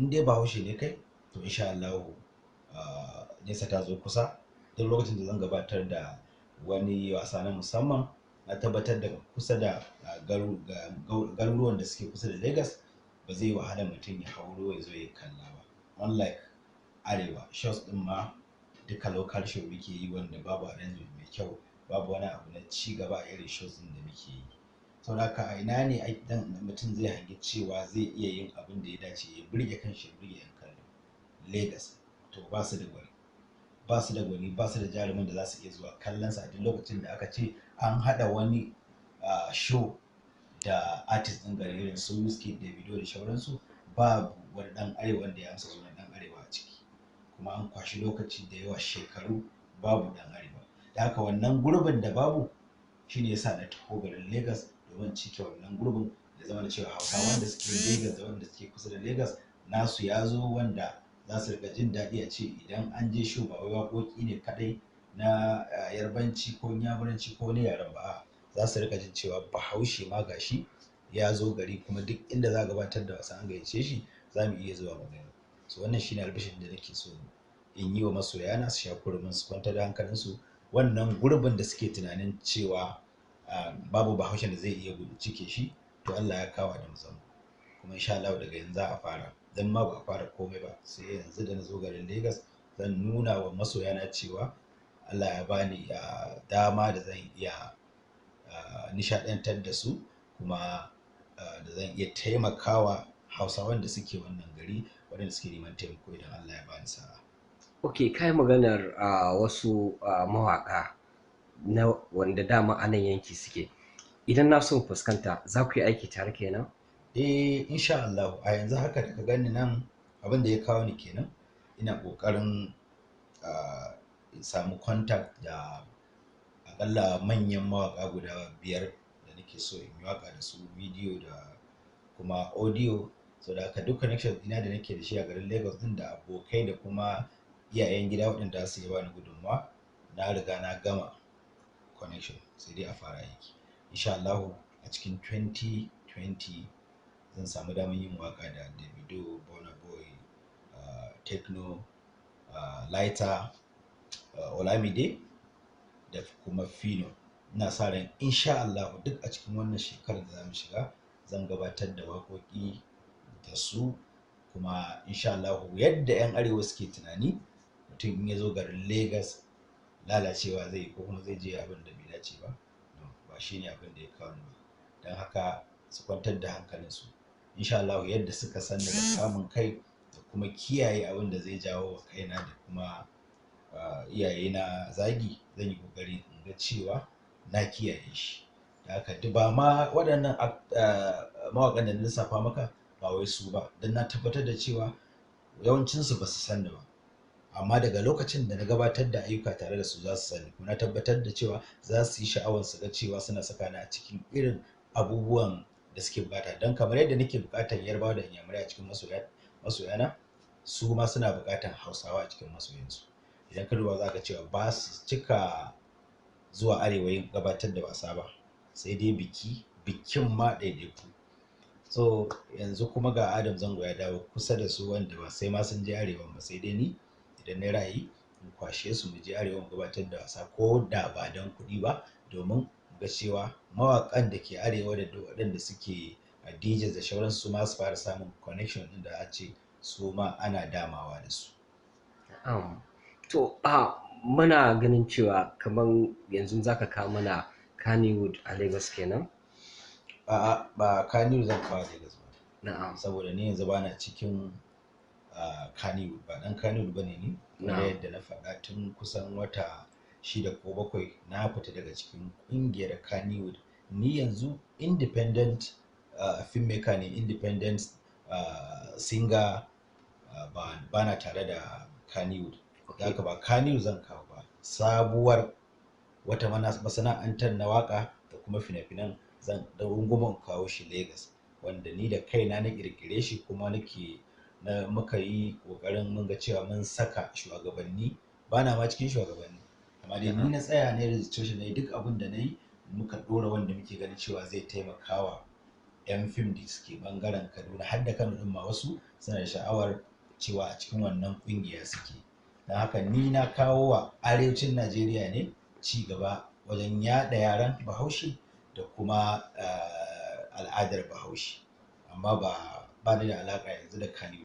In dai Bahaushe ne kai, to insha Allah nesa ta zo kusa. Duk lokacin da zan gabatar da wani wasa na musamman, na tabbatar da kusa da garuruwan da suke kusa da Lagos, ba zai wahala mutum ya hauro ya zo ya kalla ba. Unlike arewa, shows din ma duka local show muke yi wanda babu arrangement mai kyau, babu wani abu na ci gaba a irin shows din da muke yi. Saboda haka a ina ne dan mutum zai hangi cewa zai iya yin abin da ya dace, ya burge kanshi, ya burge yan kallo? Lagos. To ba su da gwani, ba su da gwani, ba su da jarumin da za su iya zuwa kallon sa a duk lokacin da aka ce an haɗa wani show da artist ɗin gari irin su Wizkid, Davido da sauransu. Babu wani ɗan arewa wanda ya amsa sunan ɗan arewa a ciki, kuma an kwashi lokaci da yawa, shekaru, babu ɗan arewa. Da haka wannan gurbin da babu shine yasa na taho garin Lagos domin cike wannan gurbin, ya zama da cewa Hausawan da suke Lagos da wanda suke kusa da Lagos nasu ya zo, wanda za su rika jin daɗi a ce idan an je show ba wai waƙoƙi ne kaɗai na Yarbanci ko Inyamuranci ko wani yaren ba, za su rika jin cewa Bahaushe ma gashi ya zo gari, kuma duk inda za a gabatar da wasa an gayyace shi, za mu iya zuwa mu gani. So wannan shine albishirin da nake so in yi wa masoyana: su sha kurumin su, kwantar da hankalinsu. Wannan gurbin da suke tunanin cewa babu Bahaushen da zai iya cike shi, to Allah ya kawo da musamman, kuma insha Allah daga yanzu za a fara. Dan ma ba a fara komai ba sai yanzu da na zo garin Lagos, zan nuna wa masoyana cewa Allah ya bani dama da zan iya nishaɗantar da su, kuma da zan iya taimakawa Hausawan da suke wannan gari, waɗanda suke neman taimako, idan Allah ya bani sa'a. Ok, kai maganar wasu mawaƙa na wanda dama a nan yanki suke. Idan na so fuskanta, za ku yi aiki tare kenan? Eh, insha Allah. A yanzu haka da ka gani nan, abin da ya kawo ni kenan, ina ƙoƙarin in samu contact da akalla manyan mawaƙa guda biyar da nake so in yi waƙa da su, video da kuma audio. So da haka duk connection ɗina da nake da shi a garin Lagos din, da abokai da kuma iyayen gida waɗanda su yi bani gudunmawa, na riga na gama connection, sai dai a fara aiki. Insha Allah a cikin 2020 zan samu damar yin waka da Davido, Burna Boy, Tekno, Lighter, Olamide da kuma Phyno. Ina sa ran insha Allah duk a cikin wannan shekarar da za mu shiga zan gabatar da waƙoƙi da su. Kuma insha Allah yadda 'yan arewa suke tunani mutum in ya zo garin Lagos lalacewa zai yi ko kuma zai je abin da bai dace ba, no, ba shine abin da ya kawo ni ba. Don haka su kwantar da hankalinsu. Insha Allah yadda suka san da kamun kai da kuma kiyaye abin da zai jawo wa kaina da kuma iyayena zagi, zan yi kokari in ga cewa na kiyaye shi. Da haka duk ba ma waɗannan mawaƙan da na lissafa maka, ba wai su ba, don na tabbatar da cewa yawancinsu ba su san ni ba, amma daga lokacin da na gabatar da ayyuka tare da su za su sani, kuma na tabbatar da cewa za su yi sha'awar su ga cewa suna saka ni a cikin irin abubuwan da suke bukata. Don kamar yadda nake bukatar Yarbawa da Inyamurai a cikin masoyana, su ma suna bukatar Hausawa a cikin masoyansu. Idan ka duba za ka cewa ba su cika zuwa arewa yin gabatar da wasa ba, sai dai biki, bikin ma ɗaiɗaiku. So yanzu kuma ga Adam Zango ya dawo kusa da su, wanda ba sai ma sun je arewa ba, sai dai ni idan na ra'ayi in kwashe su mu je arewa mu gabatar da wasa, ko da ba don kuɗi ba, domin mu ga cewa mawaƙan da ke arewa da waɗanda suke a DJs da sauransu su ma su fara samun connection ɗin da a ce su ma ana damawa da su. To muna ganin cewa kamar yanzu zaka kawo mana Kannywood a Lagos kenan? A'a, ba Kannywood zan kawo Lagos ba. Na'am. Saboda ni yanzu bana cikin Kannywood, ba dan Kannywood bane ni. Kamar yadda na faɗa tun kusan wata 6 ko 7, na fita daga cikin ƙungiyar Kannywood. Ni yanzu independent filmmaker ne, independent singer, ba na tare da Kannywood. Da haka ba Kannywood zan kawo ba, sabuwar wata masana'antar na waka da kuma fina-finan zan da rungumin kawo shi Lagos, wanda ni da kaina na kirkire shi, kuma nake na muka yi kokarin mun ga cewa mun saka shugabanni. Ba na ma cikin shugabanni, amma dai ni na tsaya na registration, na yi duk abin da na yi, muka ɗora wanda muke ganin cewa zai taimakawa. 'Yan fim da suke ɓangaren Kaduna har da Kano ɗin ma, wasu suna da sha'awar cewa a cikin wannan ƙungiya suke. Don haka ni na kawo wa arewacin Najeriya ne ci gaba wajen yaɗa yaren Bahaushe da kuma al'adar Bahaushe, amma ba ni da alaƙa yanzu da Kannywood.